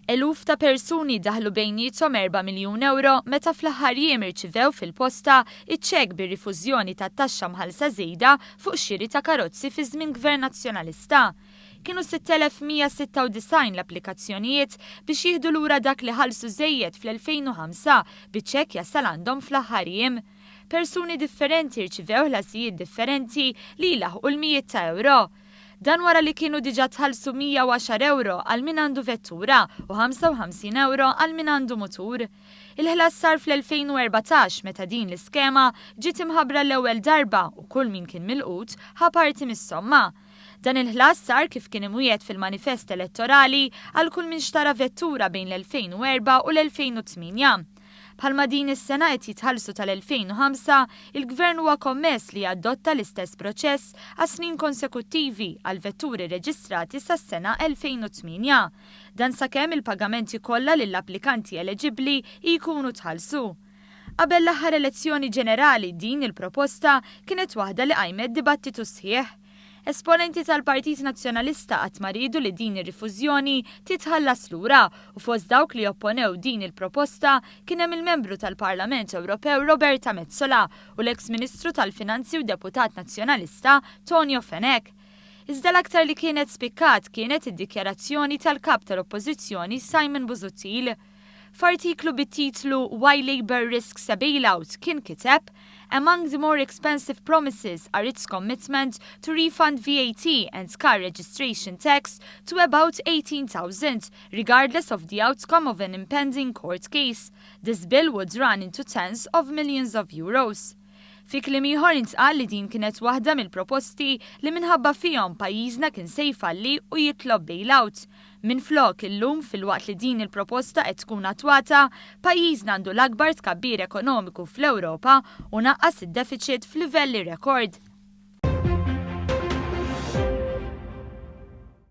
Eluf ta' persuni daħlu bejniethom €4 miljun meta fl-aħħar jiem irċivew fil-posta iċ-ċekk bir-rifużjoni tat-taxxa mħallsa żejda fuq xiri ta' karozzi fi żmien Gvern Nazzjonalista. Kienu 6196 l-applikazzjonijiet biex jieħdu lura dak li ħallsu żejjed fl-2005, biċ-ċekk jasal għandhom fl-aħħar jiem. Persuni differenti rċivew ħlasijiet differenti li jlaħqu l-mijiet ta' euro. Dan wara li kienu diġà tħallsu €110 għal min għandu vettura u €55 għal min għandu mutur. Il-ħlas sar fl-2014, meta din l-iskema ġiet imħabbra l-ewwel darba u kull min kien milqut ħa parti mis-somma. Dan il-ħlas sar kif kien imwiegħed fil-manifest elettorali għal kull min xtara vettura bejn l-2004 u l-2008. Bħalma din is-sena qed jitħallsu tal-2005, il-Gvern huwa kommess li jadotta l-istess proċess għas snin konsekuttivi għal vetturi reġistrati sas-sena 2008. Dan sakemm il-pagamenti kollha lill-applikanti eleġibbli jkunu tħallsu. Qabel l-aħħar elezzjoni ġenerali, din il-proposta kienet waħda li qajmet dibattitu sħiħ. Esponenti tal-Partit Nazzjonalista qatt ma riedu li din ir-rifużjoni titħallas lura u fost dawk li opponew din il-proposta kien hemm il-membru tal-Parlament Ewropew Roberta Metsola u l-eks Ministru tal-Finanzi u Deputat Nazzjonalista Tonio Fenech. Iżda l-aktar li kienet spikkat kienet id-dikjarazzjoni tal-kap tal-Oppożizzjoni Simon Busuttil. F'artiklu bit-titlu "Why Labour Risks a Bailout" kien kiteb: "Among the more expensive promises are its commitment to refund VAT and car registration tax to about 18,000, regardless of the outcome of an impending court case. This bill would run into tens of millions of euros." Fi kliem ieħor, intqal li din kienet waħda mill-proposti li minħabba fihom pajjiżna kien se jfalli u jitlob bailout. Minflok, illum, filwaqt li din il-proposta qed tkun attwata, pajjiżna għandu l-akbar tkabbir ekonomiku fl-Ewropa u naqqas id-deficit f'livelli rekord.